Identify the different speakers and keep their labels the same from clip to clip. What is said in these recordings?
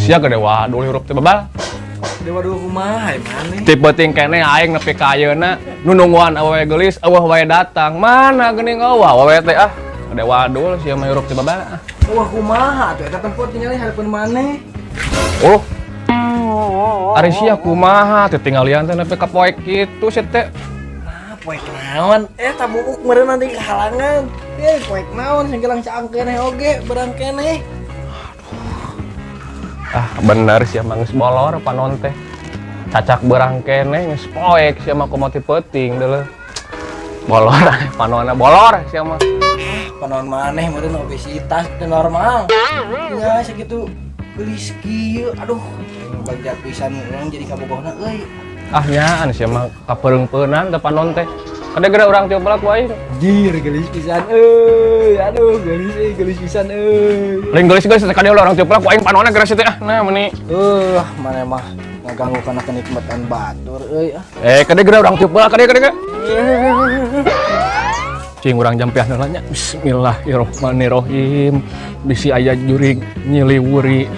Speaker 1: Sia gede wadul hirup teh babal.
Speaker 2: Gede wadul kumaha maneh?
Speaker 1: Ti peuting keneh aing nepi ka ayeuna nu nungguan awewe geulis eueuh wae datang. Mana geuning eueuh awewe teh ah. Gede wadul sia mah hirup teh babal.
Speaker 2: Eueuh kumaha atuh eta tempo tingali hareupeun maneh.
Speaker 1: Oh. Ari sia kumaha teh tinggalian teh nepi ka poek kitu sia teh.
Speaker 2: Nah, poek naon? Eta buuk meureun nanti kehalangan. Poek naon sing gelang caang keneh oge berang keneh.
Speaker 1: Ah, bener sia mah geus bolor panon teh. Cacak berang keneh geus poek sia mah komo ti peuting deuleuh. Bolor panonna bolor sia mah.
Speaker 2: Panon maneh meureun obesitas teu normal. Ya sakitu geulis kieu aduh bagja pisan urang jadi kabogohna euy.
Speaker 1: Ah nyaan sia mah kapereung-peunan teh panon teh. Kade geura urang tiup ku aing.
Speaker 2: Jir geulis pisan euy. Aduh geulis euy, geulis pisan euy.
Speaker 1: Lain geulis-geulis teh kade urang tiup ku aing panonna geura sia teh ah. Nah meuni.
Speaker 2: Maneh mah ngaganggu kana kenikmatan batur euy ah.
Speaker 1: Kade geura urang tiup kade kade. Cing urang jampiah heula nya. Bismillahirrahmanirrahim. Bisi aya jurig nyiliwuri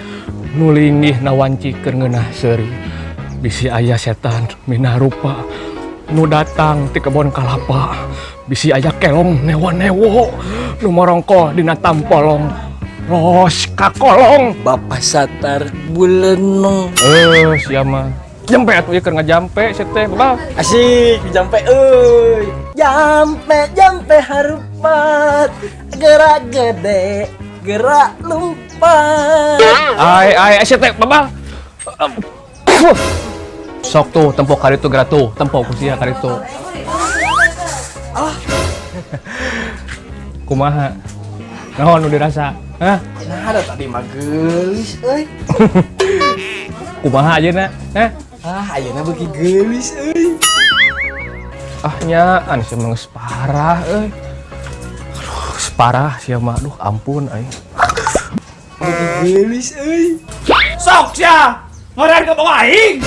Speaker 1: nu linggih nawanci keur ngeunah seuri. Bisi aya setan minarupa nu datang ti kebon kalapa. Bisi aya kelong newa-newo nu morongko dina tampolong. Los kakolong
Speaker 2: Bapak Satar bulenong.
Speaker 1: Sia mah. Jampe atuh ieu keur ngajampe sia teh, babal.
Speaker 2: Asik jampe euy. Jampe jampe harupat gerak gede gerak lompat.
Speaker 1: Ai ai sia teh babal. Sok tuh tempo karitu geura tuh, tempo ku sia karitu.
Speaker 2: Ah.
Speaker 1: Kumaha? Naon nu dirasa? Hah?
Speaker 2: Nah, ada tadi mah geulis euy.
Speaker 1: Kumaha ayeuna? Hah?
Speaker 2: Ah, ayeuna beuki geulis euy.
Speaker 1: Ah nyaan sia mah geus parah euy. Aduh, geus parah sia mah. Aduh, ampun aing.
Speaker 2: Beuki geulis euy.
Speaker 1: Sok sia! Ngorean ka bawah aing.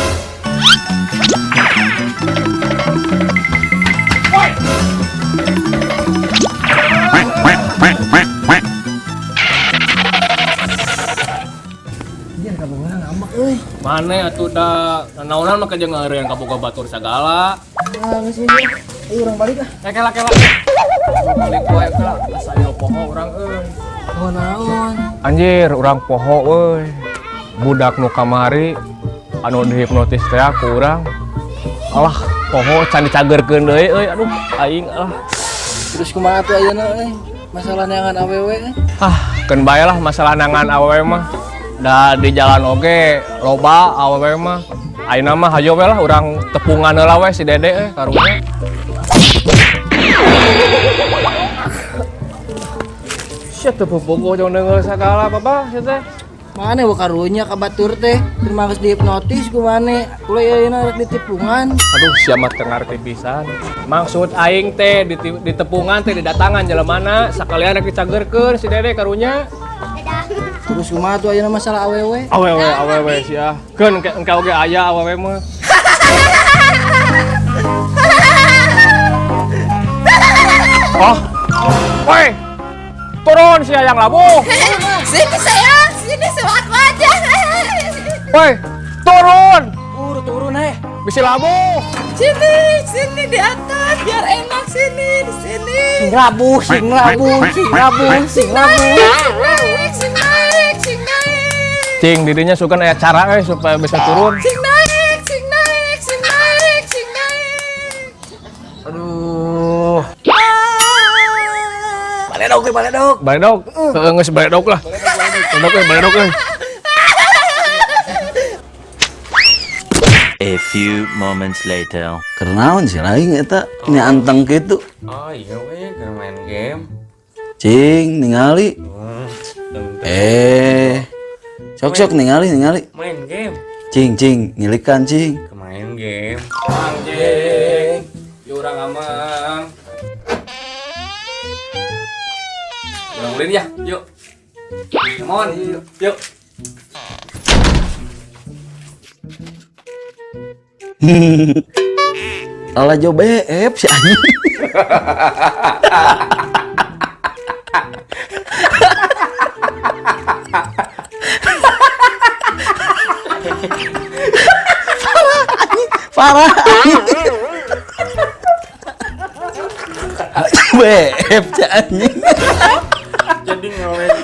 Speaker 1: Woi.
Speaker 2: Anjir kabogohna ngambek euy.
Speaker 1: Mane atuh da naonan mah jeung ngeureun kabogoh batur sagala.
Speaker 2: Ah, geus geus. Ayo urang balik ah.
Speaker 1: Kela kela. Balik wae kela. Asa aya poho urang euy.
Speaker 2: Oh naon?
Speaker 1: Anjir, urang poho euy. Budak nu kamari anu dihipnotis teh ku urang. Alah, poho can dicageurkeun deui euy. Aduh, aing alah.
Speaker 2: Terus kumaha atuh ayeuna euy? Masalah neangan awewe euy.
Speaker 1: Ah, keun bae lah masalah nangan awewe mah. Da di jalan oge loba awewe mah. Ayeuna mah hayo we lah urang tepungan heula we si Dede euy karunya. Sia teu bobogoh jeung deungeul sagala babah sia teh.
Speaker 2: Mane we karunya ka batur teh, terima geus dihipnotis ku mane. Ulah ayeuna rek ditipungan.
Speaker 1: Aduh, sia mah teu ngarti pisan. Maksud aing teh ditepungan teh didatangan jelemana sakalian rek dicageurkeun si Dede karunya.
Speaker 2: Terus kumaha tuh ayeuna masalah awewe?
Speaker 1: Awewe awewe sia. Keun engke oge aya awewe mah. Oh. Woi. Turun sia yang labuh.
Speaker 3: Sini sayang, sini sama aku aja.
Speaker 1: Woi, turun.
Speaker 2: Turun heh.
Speaker 1: Bisi labuh.
Speaker 3: Sini, sini di atas biar enak sini, di sini.
Speaker 2: Sing labuh, sing labuh, sing labuh, sing labuh.
Speaker 3: Naik, sing naik, sing naik.
Speaker 1: Cing, dirinya suka aya cara euy supaya bisa turun.
Speaker 3: Sing naik, sing naik, sing naik, sing naik.
Speaker 2: Aduh. Baledog, baledog.
Speaker 1: Baledog. Heeh, geus baledog lah. Baledog euy, baledog euy.
Speaker 4: A few moments later.
Speaker 5: Kenaon sih lain eta ini anteng kitu.
Speaker 6: Oh iya we, keur main game.
Speaker 5: Cing ningali. Sok-sok ningali ningali.
Speaker 6: Main game.
Speaker 5: Cing cing ngilikan cing.
Speaker 6: Main game.
Speaker 1: Anjing. Yuk urang amang. Urang ulin ya, yuk. Come on, yuk.
Speaker 5: Ala jo BF si anjing. Parah anjing. BF anjing.
Speaker 6: Jadi ngelag.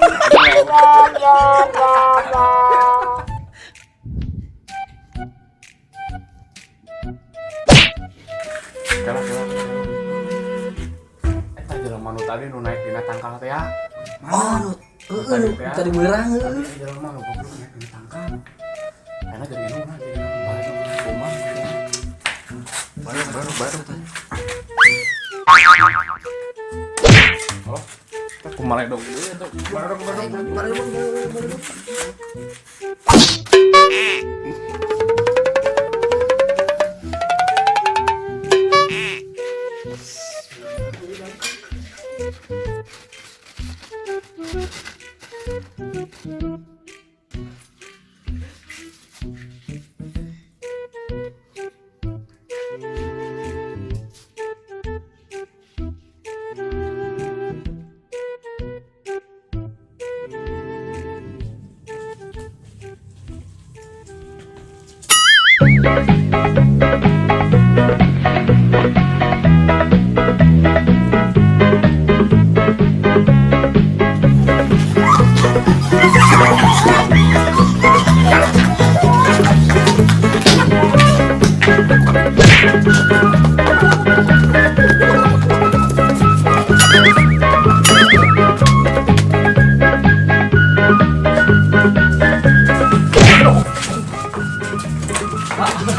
Speaker 6: Kela kela. Eta jelema nu tadi nu naik dina tangkal teh ya.
Speaker 2: Oh, nu heeh nu tadi beurang heeh.
Speaker 6: Jelema nu goblok naik dina tangkal. Karena jadi nu mah jadi baru kumaha. Baru baru baru. Oh, aku malah dong. Baru baru
Speaker 2: Baru baru.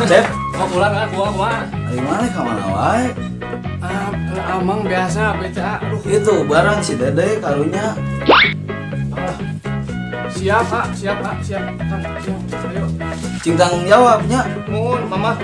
Speaker 5: Cep,
Speaker 1: Mau pulang ah, gua gua.
Speaker 5: ari mana ka mana wae?
Speaker 1: Ah, amang biasa beca. Aduh.
Speaker 5: Itu barang si Dede karunya.
Speaker 1: Ah. Siap, Pak. Siap, Pak. Siap. Kang, siap. Ayo.
Speaker 5: Cing tanggung jawabnya.
Speaker 1: Mun, Mama.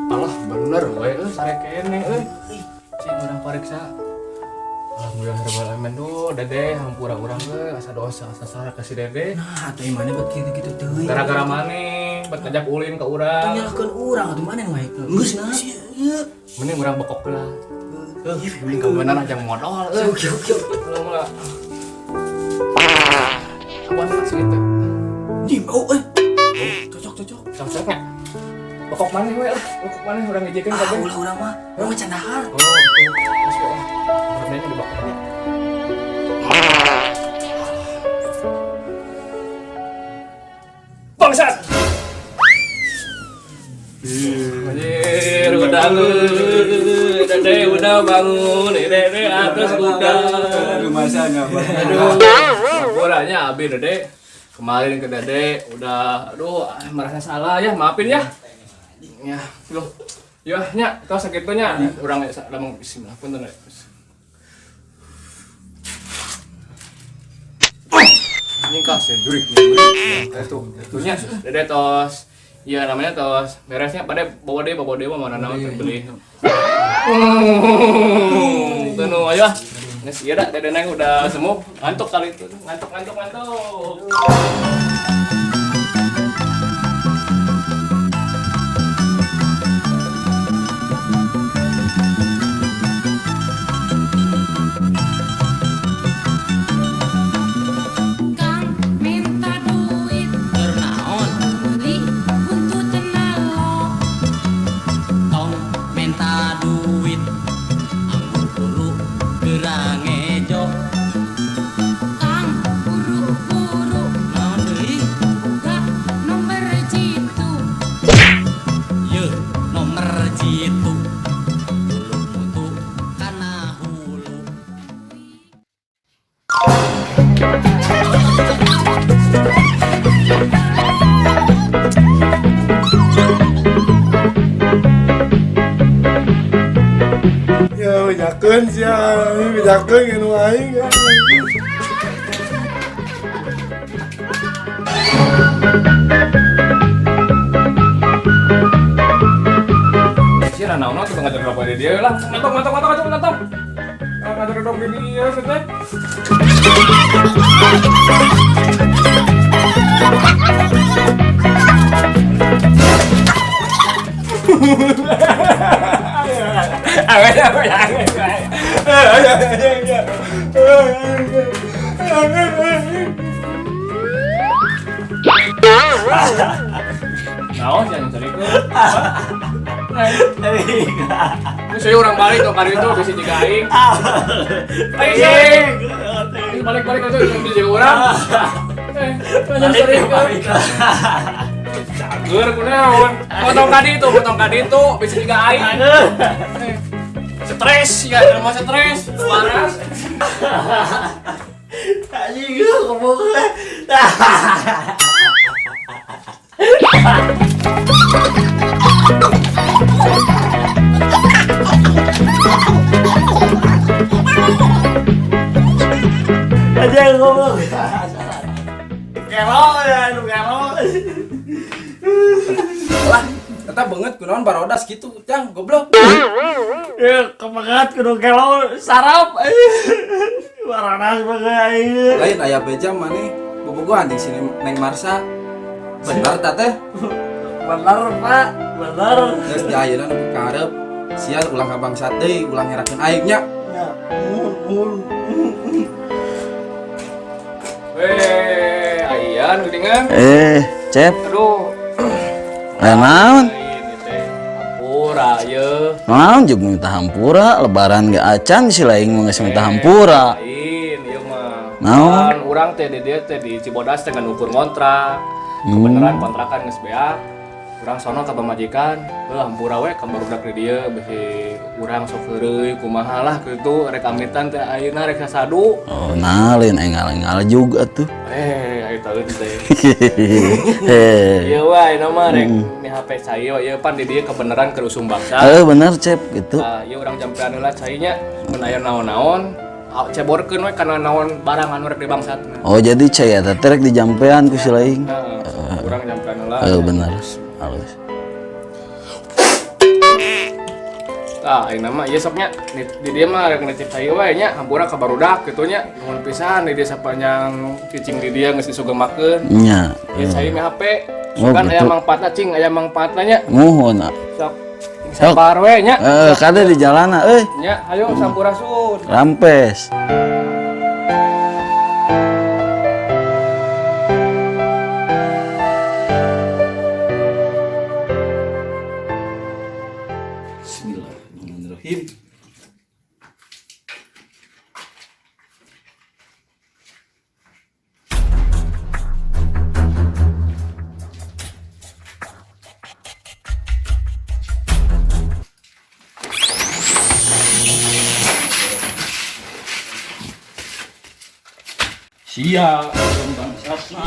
Speaker 1: Alah, bener we euy, sare kene euy. Cing urang pariksa. Alhamdulillah rabbil alamin duh, Dede hampura urang euy, asa dosa asa salah ka si Dede.
Speaker 2: Nah, atuh maneh bet kitu-kitu teuing.
Speaker 1: Gara-gara maneh bet ngajak ulin ke urang.
Speaker 2: Nyalahkeun urang atuh maneh nu naik. Geus nah.
Speaker 1: Mending urang bekok heula. Mending kabeneran aja modal euy.
Speaker 2: Oke oke.
Speaker 1: Ulah mula. Awan langsung itu.
Speaker 2: Di oh eh. Cocok cocok.
Speaker 1: Cocoknya. Bekok maneh we lah, bekok maneh urang ngejekeun
Speaker 2: Ah,
Speaker 1: kabeh.
Speaker 2: ulah urang mah. Urang mah candahar.
Speaker 1: Oh, tuh. Geus we lah. Urang di bekoknya. Bangsat. Anjir, udah lu. Dede udah bangun, Dede atas udah.
Speaker 5: Aduh masa enggak
Speaker 1: Aduh, laporannya Abi Dede. Kemarin ke Dede udah, aduh merasa salah ya, maafin ya. Ya, loh. Ya, nya, tos sakitunya. Urang lamang bismillah punten. Ini kasih jurik. Itu, itunya Dede tos. Iya namanya tos. Beresnya pada bawa deh mah mana nama beli. Tuh nu ayo. Nges iya dah Dede neng udah sembuh. Ngantuk kali itu. Ngantuk ngantuk ngantuk.
Speaker 7: Kang minta duit
Speaker 3: Naon
Speaker 7: beli buntut nalo
Speaker 3: tong minta duit anggur buru gerang ngejo
Speaker 7: Kang buru-buru
Speaker 3: naon deui
Speaker 7: buka nomor jitu
Speaker 3: yeuh nomor jitu bulu mutu kana hulu.
Speaker 8: Ya, bejakeun sia, bejakeun anu aing.
Speaker 1: Sih naon tuh ngajar dong dia lah. Ngantuk ngantuk ngantuk ngantuk ngantuk. Ngajar dong dia teh. Naon jangan cerikeun. Ini saya orang balik tuh kali itu bisa juga aing. Aing. Balik-balik itu bisa juga orang. Jangan cerikeun. Cager kunaon. Potong kadi itu bisa juga aing. Stres ya, jelema stres, panas.
Speaker 2: Anjing goblok. Aja goblok. Kelo ya, nu kelo. Lah, eta banget kunaon barodas gitu, Cang, goblok.
Speaker 8: Ya, kebanget kudu kelo sarap. Barodas banget aing.
Speaker 5: Lain aya beja maneh bobogohan jeung si Neng Marsa. Bener ta teh?
Speaker 8: Bener, Pak. Bener.
Speaker 5: Geus di ayeuna nepi ka hareup. Sia ulah ngabangsat deui, ulah ngerakeun aing nya.
Speaker 8: Ya, mun.
Speaker 1: Weh, ayan geuningan.
Speaker 2: Cep.
Speaker 1: Aduh.
Speaker 2: Naon?
Speaker 1: Hampura ye.
Speaker 2: Naon jeung minta hampura, lebaran ge acan si laing mah geus minta hampura.
Speaker 1: Lain ieu mah.
Speaker 2: Naon?
Speaker 1: Urang teh di dieu teh di Cibodas teh ngukur ngontrak. Kebeneran kontrakan geus beak. Urang sono ka pamajikan, heuh hampura we ka barudak di dieu bisi urang sok heureuy kumaha lah kitu rek amitan teh ayeuna rek sasadu.
Speaker 2: Oh, nah lain engal-engal juga tuh.
Speaker 1: Ayo tahu teh. Ieu wae ayeuna mah rek mi HP cai we ieu pan di dieu kebeneran keur usum bangsa.
Speaker 2: Heuh bener Cep gitu.
Speaker 1: Tah ieu urang jampean heula cai nya mun aya naon-naon ceborkeun we kana naon barang anu rek dibangsatna.
Speaker 2: Oh, jadi cai eta teh rek dijampean ku si laing.
Speaker 1: Heeh, urang jampean heula.
Speaker 2: Heuh bener. Halus.
Speaker 1: Tah, ayeuna mah ieu sok nya di dieu mah rek nitip cai we nya hampura ka barudak kitu nya. Nuhun pisan di dieu sapanjang cicing di dieu geus disugemakeun.
Speaker 2: Nya.
Speaker 1: Ieu cai mah HP. Sugan aya mangpaatna cing, aya mangpaatna nya.
Speaker 2: Muhun.
Speaker 1: Sok sabar we nya.
Speaker 2: Heeh, kade di jalana euy.
Speaker 1: Nya, ayo sampurasun.
Speaker 2: Rampes.
Speaker 5: Bismillahirrahmanirrahim.
Speaker 1: Sia, bangsatna.